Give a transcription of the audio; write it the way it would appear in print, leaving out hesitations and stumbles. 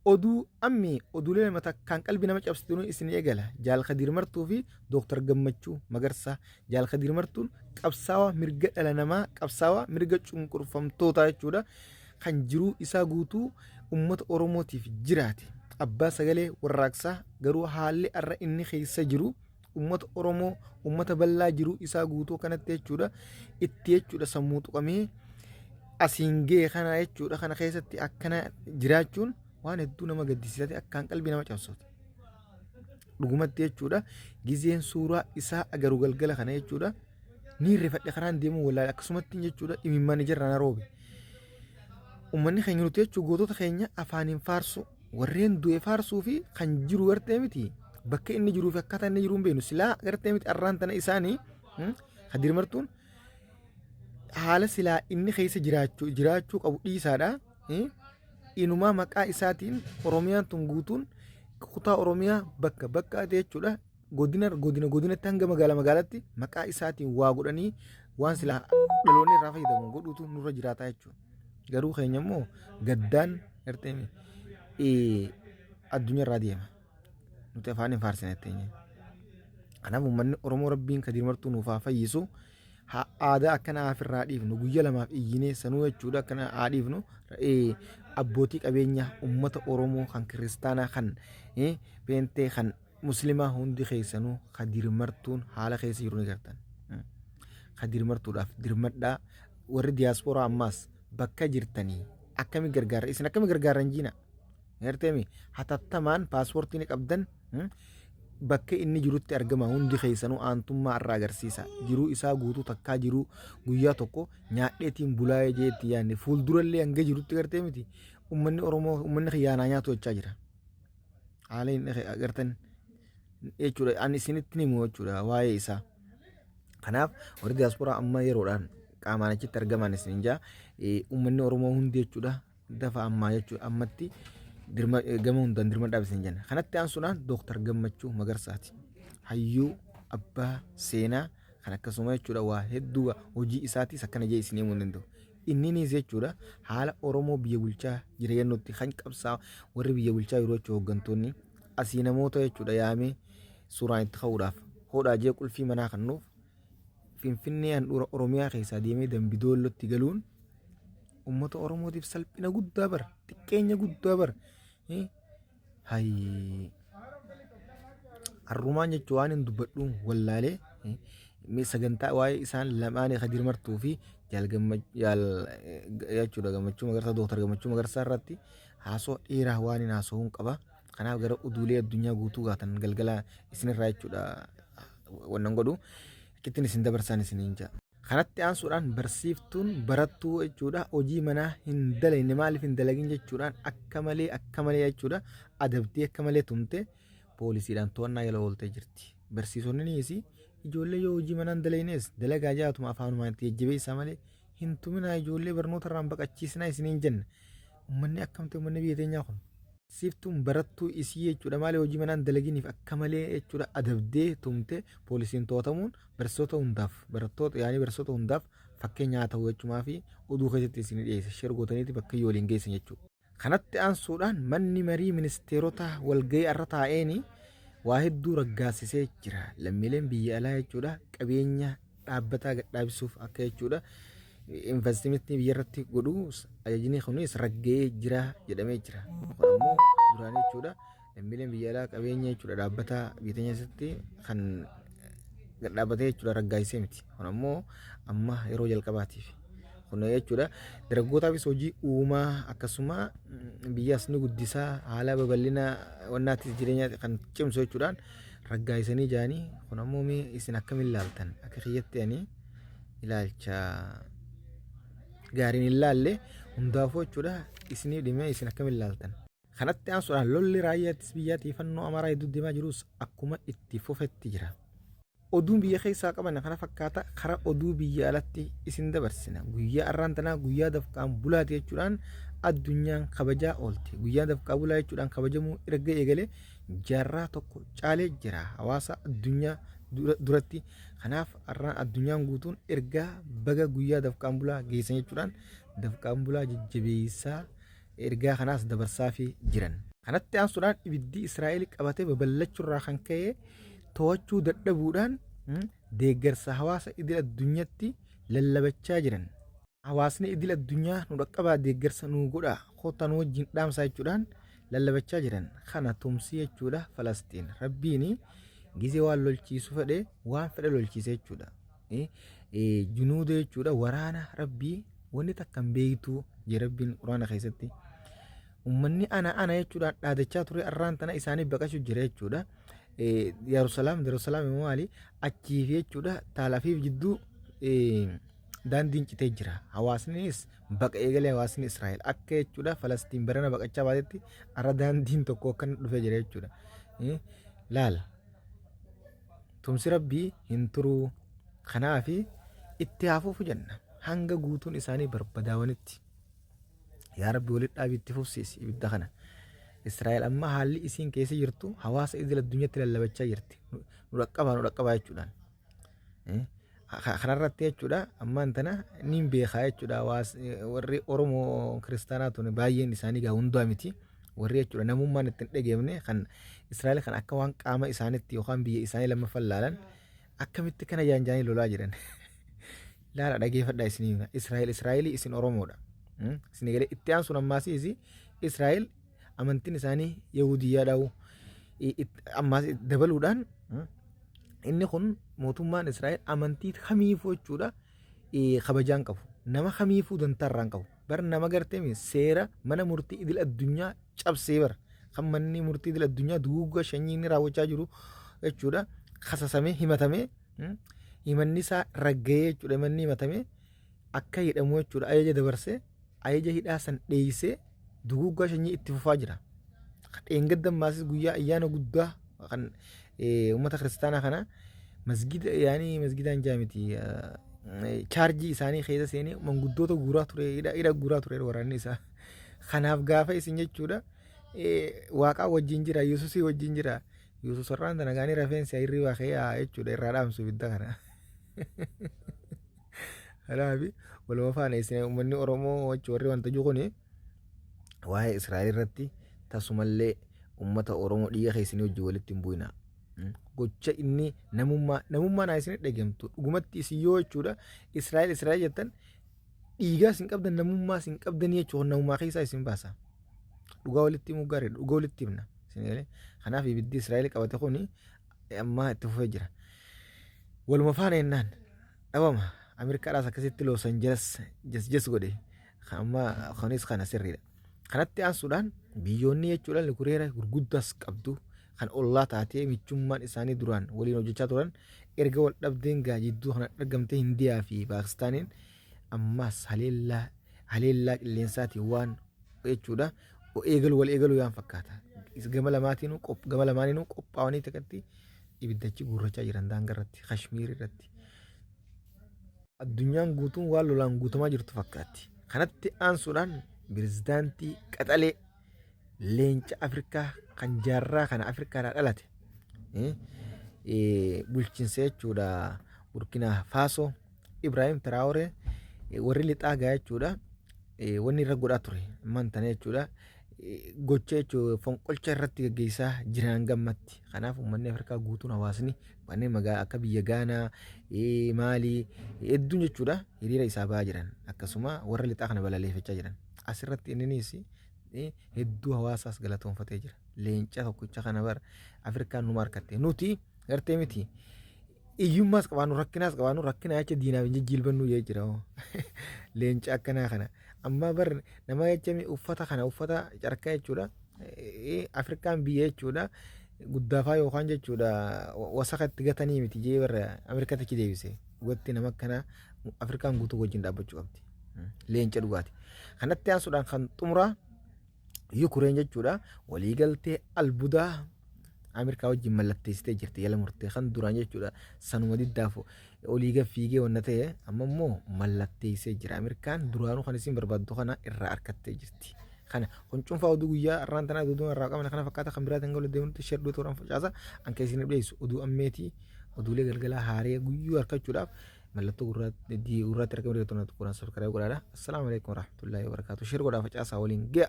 Oduu ammee oduulee lama takkaan qalbii nama cabsituun isin eegala. Jaal Kadiir Martuu fi Dooktar Gammachuu Magarsaa. Jaal Kadiir Martuun qabsaawaa mirga dhala namaa, qabsaawaa mirga cunqurfamtootaa jechuudha. Kan jiruu isaa guutuu uummata Oromootiif jiraate. Abbaa sagalee warraaqsaa garuu haalli har'a inni keessa jiru uummata Oromoo uummata bal'aa jiruu isaa guutuu kanatti jechuudha itti jechuudha sammuu tuqamee asiin ga'e kana jechuudha kana keessatti akkana jiraachuun waan hedduu nama gaddisiisate akkaan qalbii nama cabsuuti. Dhugumatti jechuudha gizeen suuraa isaa agaru galgala kana jechuudha ni rifadhe karaan deemuu wallaale akkasumatti jechuudha imimmaan ijarraa na roobe. Uummanni keenya nuti jechuun gootota keenya afaaniin faarsu warreen du'e faarsuu fi kan jiru gartee miti bakka inni jiruu fi akkaataa inni jiru hin beeknu silaa gartee miti arraan tana isaanii Kadir Martuun haala silaa inni keessa jiraachuu jiraachuu qabu dhiisaadha. Inumaa maqaa isaatiin Oromiyaan tun guutuun kutaa Oromiyaa bakka bakka jechuudha. Godina godina godinatti hanga magaala magaalatti maqaa isaatiin waa godhanii waan silaa dhaloonni irraa fayyadamu godhuutu nurra jiraataa jechuudha. Garuu keenya immoo gaddaan gartee addunyaa irraa deema. Nuti afaan hin faarsine teenye. Kanaaf uummanni Oromoo Rabbiin Kadiir Martuu nuuf haa fayyisu. Haa aadaa akkana ofirraa dhiifnu guyya lamaaf iyyinee sanuu jechuudha akkana haa dhiifnu abbootii qabeenyaa uummata Oromoo kan kiristaanaa kan peentee kan muslimaa hundi keessanuu Kadiir Martuun haala keessa jiru ni gartan. Kadiir Martuudhaaf dirmadhaa warri diyaaspooraa ammaas bakka jirtanii akkami gargaarra isin akkami gargaarran jiina. Garteemi hatattamaan paaspoortii ni qabdan bakka inni jirutti argama hundi keessanuu aantummaa irraa agarsiisa. Jiruu isaa guutuu takkaa jiruu guyyaa tokko nyaadheetiin bulaa jee itti yaadne fuuldurallee hanga jirutti gartee miti uummanni Oromoo uummanni kiyyaanaa nyaatu jechaa jira. Haala inni agartan jechuudha ani isinitti himu jechuudha waa'ee isaa. Kanaaf warri diyaasporaa amma yeroodhaan qaamaan achitti argaman isin jaa uummanni Oromoo hundi jechuudha dafa ammaa jechuudha ammatti dirma gama hundaan dirmadhaaf isin jenna. Kanatti aansuudhaan Dooktar Gammachuu Magarsaati. Hayyuu abbaa seenaa kan akkasuma jechuudha waa hedduu hojii isaatiis akkana jee isin himuu hin danda'u. Inninis jechuudha haala Oromoo biyya bulchaa jira jennutti kan qabsaa warri biyya bulchaa yeroo jechuudha hooggantoonni asii namoota jechuudha yaamee suuraan itti ka'uudhaaf hodhaa jee qulfii manaa kennuuf Finfinnee handhuura Oromiyaa keessaa deemee Dambidoollotti galuun uummata Oromootiif salphina guddaa bara xiqqeenya guddaa bara Hayii. Har'umaan jechuun waan hin dubbadhu wallaalee mee sagantaa waa'ee isaan lamaanii Kadir Martuu fi jaal jaal jechuudha Gammachuu Magarsaa Dooktar Gammachuu Magarsaa irratti haasoo dheeraa waan hin haasa'uun qaba. Kanaaf gara oduulee addunyaa guutuu gaatan galgala isinirraa jechuudha wannan godhu akkittiin isin dabarsaan isiniin ja'a. Kanatti aansuudhaan barsiiftuun barattuu jechuudha hojii manaa hin dalagne maaliif hin dalagin jechuudhaan akka malee akka malee jechuudha adabdee akka malee tumte poolisiidhaan to'annaa jala ooltee jirti. Barsiisonninis ijoollee yoo hojii manaa hin dalaynes dalagaa jaatuma afaanumaan itti jajjabeessaa malee hin tuminaa ijoollee barnoota irraan baqachiisinaa isiniin jenna. Uummanni akkam ta'e uummanni biyya teenyaa kun. Barsiiftuun barattuu isii jechuudha maali hojii manaa hin dalaginiif akka malee jechuudha adabdee tumte poolisiin to'atamuun barsiisota hundaaf barattoota yaanii barsiisota hundaaf fakkeenya haa ta'u jechumaa fi oduu keessatti isin dhiyeessa share gootaniiti bakka iyyuu waliin geessan jechuudha. Kanatti aansuudhaan manni marii ministeerota walgahii har'a taa'een waa hedduu raggaasisee jira. Lammiileen biyya alaa jechuudha qabeenya dhaabbataa gad dhaabisuuf akka jechuudha. Investimentii biyya irratti godhu ajajni kunis ragga'ee jira jedhamee jira. Kun ammoo duraan jechuudha lammiileen biyya alaa qabeenya jechuudha dhaabbataa biyya teenya keessatti kan gad dhaabbatee jechuudha raggaasisee miti. Kun ammoo amma yeroo jalqabaatiif. Kun jechuudha dargaggootaafis hojii uumaa akkasuma biyyaas ni guddisaa haala babal'ina wannaattis jireenya kan cimsu jechuudhaan raggaasisanii jiranii kun ammoo mee isin akkamiin ilaaltan akka kiyyatti ani ilaalcha gaariin hin laalle hundaafuu jechuudha isiniif dhimee isin akkamiin ilaaltan. Kanatti aansuudhaan lolli raayyaa ittisa biyyaatii fannoo Amaaraa hedduu deemaa jirus akkuma itti fufetti jira. Oduun biyya keessaa qaban kana fakkaata kara oduu biyya alatti isin dabarsina. Guyyaa arraan tanaa guyyaa dafqaan bulaati jechuudhaan addunyaan kabajaa oolte. Guyyaa dafqaa bulaa jechuudhaan kabajamuu erga eegalee jaarraa tokko caalee jira hawaasa addunyaa duratti. Kanaaf arraan addunyaan guutuun ergaa baga guyyaa dafqaan bulaa geessan jechuudhaan dafqaan bulaa jajjabeessaa ergaa kanaas dabarsaafii jiran. Kanatti aansuudhaan ibiddi Israa'el qabatee babal'achuurraa kan ka'e to'achuu dadhabuudhaan deeggarsa hawaasa idil addunyaatti lallabachaa jiran. Hawaasni idil addunyaa nu dhaqqabaa, deeggarsa nuu godhaa, kottaa nu wajjin dhaamsaa jechuudhaan lallabachaa jiran. Kana tumsii jechuudha Falasxiin. Rabbiin gizee waan lolchiisu fedhe waan fedhe lolchiise jechuudha. Junuuda jechuudha waraana Rabbii wanni takka hin beektuu jee Rabbiin Quraana keessatti. Ummanni ana ana jechuudhaan dhaadachaa ture arraan tana isaanii baqachuu jira jechuudha. Yerusalaam Yerusalaam immoo maali achii fi jechuudha Taalafiif jidduu daandiin citee jira. Hawaasnis baqa eegalee hawaasni Israa'el akka jechuudha Falastiin barana baqachaa baatetti arra daandiin tokko akkana dhufee jira jechuudha. Laal tumsi Rabbii hin turuu, kanaaf itti haa fufu jenna hanga guutuun isaanii barbadaawanitti. Yaa Rabbi walitti dhaabi, itti fufsiisi ibidda kana. Israa'el amma haalli isiin keessa jirtu hawaasa idil addunyaatti lallabachaa jirti. Nu dhaqqabaa, nu dhaqqabaa jechuudhaan. Kanarratti jechuudha ammaan tana niin beekaa jechuudha warri Oromoo kiristaanaa tun baay'een isaanii gaa hundaa miti. Warri jechuudha namummaan ittiin dhageemne kan Israa'el kan akka waan qaama isaanitti yookaan biyya isaanii lammaffan laalan akkamitti kana jaanjaanii lolaa jiran. Laala, dhageeffadhaa isinii hima. Israa'el Israa'elii, isin Oromoodha. Isin galee itti aansuun ammaasiis Israa'el amantiin isaanii Yahudiyyaa dhawu ammaas dabaluudhaan inni kun mootummaan Israa'el amantii kamiifuu jechuudha kabajaan qabu. Nama kamiifuu dantaa irraa hin qabu. Bar nama gartee seera mana murtii idil addunyaa cabsee bar kan manni murtii idil addunyaa duguugga sanyii inni raawwachaa jiru jechuudha kasasamee himatamee himanni isaa ragga'ee jechuudha, himanni himatamee akka hidhamu jechuudha ajaja dabarsee ajaja hidhaa san dheeysee duguuggaa sanyii itti fufaa jira. Dheengadda maasis guyyaa ayyaana guddaa kan uummata kiristaanaa kana masgida yaani masgidaan jaamiti chaarjii isaanii keessa seenee manguddoota guuraa ture, hidha guuraa ture waraanni isaa. Kanaaf gaafa isin jechuudha waaqaa wajjin jira, Yesuusii wajjin jira. Yesuus har'aan tana gaanii rafeensi hirribaa ka'ee jechuudha irraa dhaamsu ibidda kana. Kanaaf waluma faana isin uummanni Oromoo jechuun warri wanta jiru kuni waa'ee Israa'el irratti tasumallee uummata Oromoo dhiiga keessanii wajjin walitti hin bu'ina. Gocha inni namummaa naa isin dhageemtu dhugumatti isin yoo jechuudha Israa'el Israa'el jettan dhiigaa isin qabdan, namummaa isin qabdanii jechuudha, namummaa keessaa isin baasa. Dhugaa walitti himuu gaariidha, dhugaa walitti himna. Kanaaf ibiddi Israa'el qabate kuni amma itti fufee jira. Waluma faana jennaan dhabama. Ameerikaadhaas akkasitti Los Angeles jas godhe. Amma kunis kana sirriidha. Kanatti aansuudhaan biyyoonni jechuudha nukuleera gurguddaas qabdu kan ollaa taatee michummaan isaanii duraan waliin hojjechaa turan erga wal dhabdeen gaa jidduu kana argamte Hindiyaa fi Paakistaaniin ammas haleellaa qilleensaatiin waan jechuudha eegalu wal eegalu yaan fakkaata. Gama lamaaniinuu qophaa'anii takkatti ibiddachi guurrachaa jiran daangaa irratti, Kashmiir irratti. Addunyaan guutuun waan lolaan guutamaa jirtu fakkaatti. Kanatti aansuudhaan pirezidaantii qaxalee leenca Afrikaa kan jaarraa kana Afrikaadhaa dhalate bulchiinsa jechuudha Burkina Faso Ibrahim Traore warri lixaa gaa jechuudha wanni irra godhaa ture ammaan tana jechuudha gocha jechuun fonqolcha irratti gaggeessaa jiran gammatti. Kanaaf uummanni Afrikaa guutuun hawaasni kanneen magaalaa akka biyya Gaanaa, Maalii hedduun jechuudha hiriira isaa ba'aa jiran, akkasuma warra lixaa kana balaleeffachaa jiran. Asirratti inninis hedduu hawaasaas galatoonfatee jira. Leenca tokkicha kana bara Afrikaan numa harkatte. Nuti gartee miti iyyummaas qabaannu, rakkinaas qabaannu, rakkina jecha diinaaf hin jijjiilbannu jee jira. Leenca akkanaa kana. Amma bar nama jecha uffata kana uffata carkaa jechuudha. Afrikaan biyya jechuudha guddaafaa yookaan jechuudha wasaka itti gatanii miti jee warra Ameerikaatti achi deebise. Dhugatti nama akkanaa Afrikaan guutuu wajjin dhaabbachuu qabdi. Leenca dhugaati. Kanatti aansuudhaan kan xumuraa Yukureen jechuudha waliigaltee albudaa Ameerikaa wajjin mallatteessitee jirti jala murtee kan duraan jechuudha sanuma diddaaf olii gad fiigee wanna ta'e amma immoo mallatteessee jira. Ameerikaan duraanuu kan isin barbaaddu kana irraa argattee jirti. Kana kun cuunfaa oduu guyyaa har'aan tanaa oduu irraa qabna kana fakkaata. Kan biraatiin galu deemnutti share dhuu tooraan facaasa anka isin dhiyeessu oduu ammeetii oduulee galgalaa haaree guyyuu argachuudhaaf mallattoo gurraatti argamu irratti tuqaan subscribe godhaadha. Assalaamu alaikum warahmatullahi wabarakatuh. Share godhaa, facaasaa, waliin ga'a.